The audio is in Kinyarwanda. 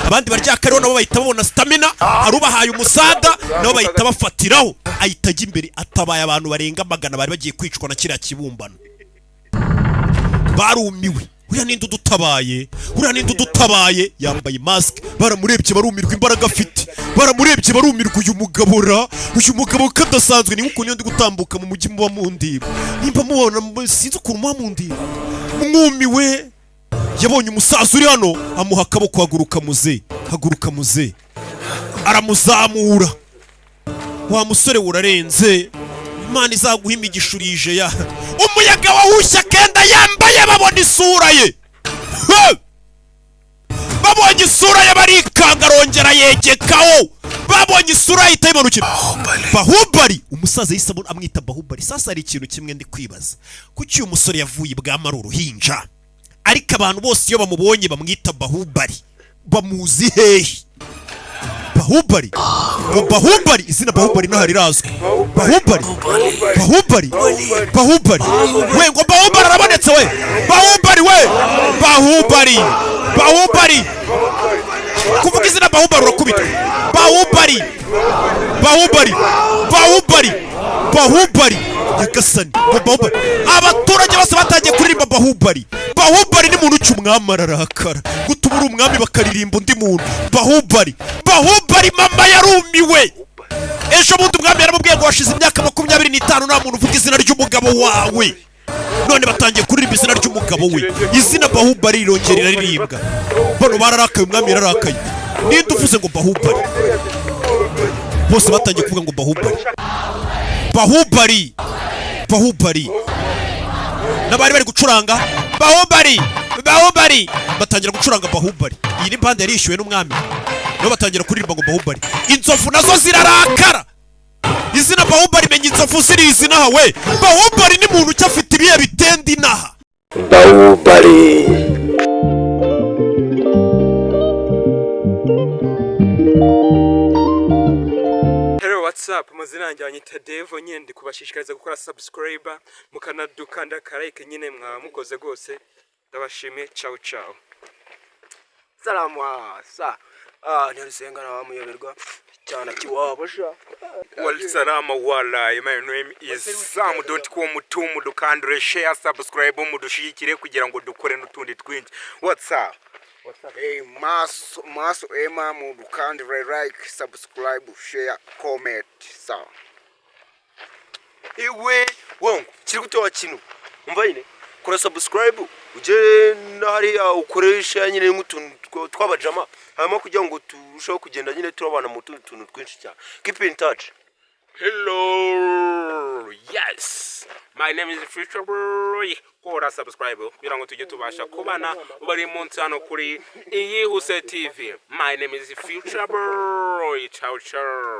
Abandi baryakariho nabo bahita babona stamina, hari ubahaye umusada, nabo bahita bafatiraho. Ahita ajya imbere, atabaye abantu barenga 100 bari bagiye kwicwa na kiriya kibumbano. Barumiwe: "Uriya ninde udutabaye? Uriya ninde udutabaye?" Yambaye mask. Baramurebye barumirwa imbaraga afite. Baramurebye barumirwa. Uyu mugabo ra, uyu mugabo ko adasanzwe! Ni nk'ukuntu iyo ndi gutambuka mu mujyi muba mundeba, nimba mubona, sinzi ukuntu muba mundeba mwumiwe. Yabonye umusaza uri hano, amuha akaboko: "Haguruka muze, haguruka muze." Aramuzamura. "Wa musore, urarenze, Imana izaguha imigisha, urije." Ya umuyaga wahushye akenda yambaye, babona isura ye. He! Babonye isura ye barikanga. Arongera yegekaho, babonye isura ye ahita yimanukira. Bahubali! Umusaza yahise amwita Bahubali. Sasa hari ikintu kimwe ndi kwibaza: kuki uyu musore yavuye ibwami ari uruhinja, ariko abantu bose iyo bamubonye bamwita Bahubali? Bamuzi hehe Bahubali? Ngo Bahubali, izina Bahubali naho rirazwi. Bahubali, Bahubali, Bahubali we! Ngo Bahubali arabonetse we! Bahubali we! Bahubali, Bahubali! Kuvuga izina Bahubali urakubitwa. Bahubali, Bahubali, Bahubali, Bahubali! Nyagasani! Ngo Bahubali! Abaturage bose batangiye kuririmba "Bahubali, Bahubali". Ni muntu ki? Umwami ararakara. Gutuma uri umwami bakaririmba undi muntu "Bahubali, Bahubali"? Mama yarumiwe. Ejo bundi umwami yaramubwiye ngo hashize imyaka 25 nta muntu uvuga izina ry'umugabo wawe, none batangiye kuririmba izina ry'umugabo we. Izina Bahubali rirongera riraririmbwa. Bano bararakaye, umwami yararakaye. Ninde uvuze ngo "Bahubali"? Bose batangiye kuvuga ngo "Bahubali, Bahubali, Bahubali". N'abari bari gucuranga "Bahubali, Bahubali" batangira gucuranga "Bahubali". Iyi ni bande yari yishyuwe n'umwami, nabo batangira kuririmba ngo "Bahubali". Inzovu nazo zirarakara. Izina Bahubali, menya inzovu zirizi inaha we. Bahubali ni muntu ki? Afite ibihe bitende inaha? Bahubali. Hello, what's up? Amazina yanjye banyita Devo. Nyine ndi kubashishikariza gukora subscribe, mukanadukanda ka like nyine, mwaba mukoze rwose. Ndabashimiye, ciao ciao. Salamu sa ah ntirusenga na wamuyoberwa cyane kiwabo sha. Well, salama wala, my name is Sam dot com. Dukandure share, subscribe, mudushigikire kugira ngo dukore n'utundi twinshi. What's up? Hey, maso maso ema, mudukandire like, subscribe, share, comment, sawa. Iwe wangu kiri gutoa kino, umva nyine, kora subscribe, ugere na hariya ukoresha nyine nk'utuntu tw'abajama, hanyuma kugira ngo turusheho kugenda nyine turabana mu tundi tuntu twinshi cyane. Keep in touch. Hello, yes, my name is Future Boy. Kora subscribe kugira ngo tujye tubasha kubana buri munsi hano kuri Iyihuse TV. My name is Future Boy. Ciao ciao.